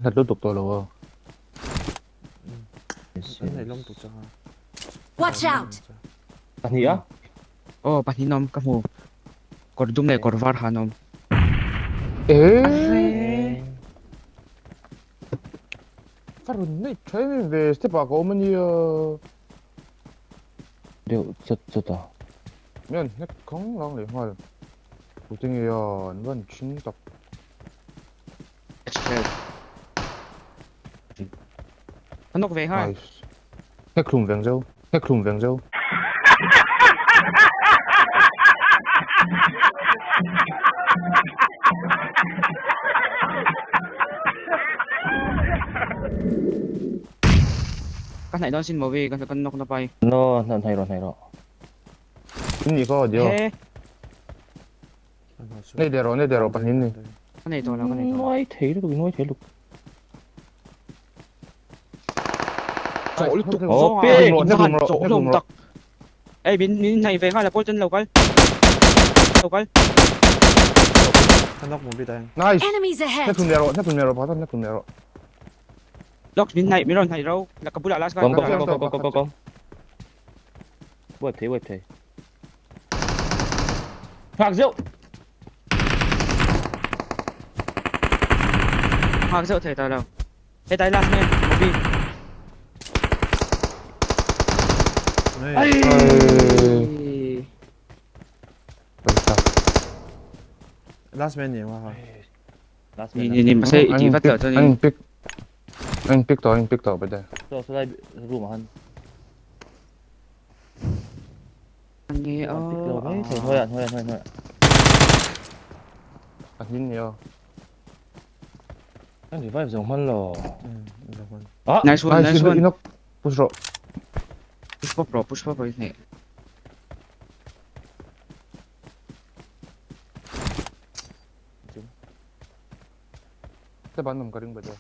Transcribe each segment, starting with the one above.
Hlat lutuk tawh lo aw. An nei lawm tuk chang a. Watch out! Pahnih a? Aw pahnih an awm ka hmu. Kawr dum leh kawr var ha an awm. Eee! Ka rawn neih tha em em ve step ah ka awm ania. Deuh chawt chawt a. Mian hnek khang lang leh nghal. Tute nge a an van thin tak. Ka nawk ve nghal. Nice. Hnek hlum veng zo. Hnek hlum veng zo. Ka hnaih dawn sin mawi ka ka nawk na pai. No, hnaih rawh hnaih rawh. In nih kha dio. He. Nei der rawh nei der rawh pahnih ni. Ka nei tawh lo ka nei tawh lo. Nuai thei lutuk nuai thei lutuk. Chawh lutuk Oh, zawng a pek! in van chawh hlawm tak. Ei min min hnaih ve nghal a pawl chuan lo kal. Lo kal. Ka knock mu bit a eng. Nice. Enemies ahead! Hnek hlum leh rawh hnek hlum leh rawh pakhat hnek hlum leh rawh. Lawk min hnaih min rawn hnaih ro. La ka bulah last Kom guy. kom kom kom kom kom kom. Buat thei buat thei. Nghak zeuh. Nghak zeuh thei ta lo. Hetai last man Bobby. Ai. Last man ni wa ha. Last Ni man. ni ni mase i ti vat lo chuan An pick an pick tawh an pick tawh bade. So so lai room ah han. Nge An pick lo mai thei hnuaiah hnuaiah hnuaiah hnuaiah. A hnin ni aw. An revive zo hman lo. Zo hman. Ah! Nice one, nice one. Inok push rawh. Push pop rawh, push pop rawh i hneh. Te ban awm ka ring bade.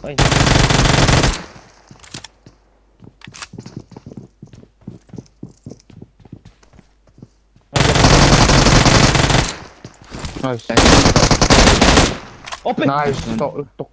Oi. Nice. Open. Nice. Tawh lutuk.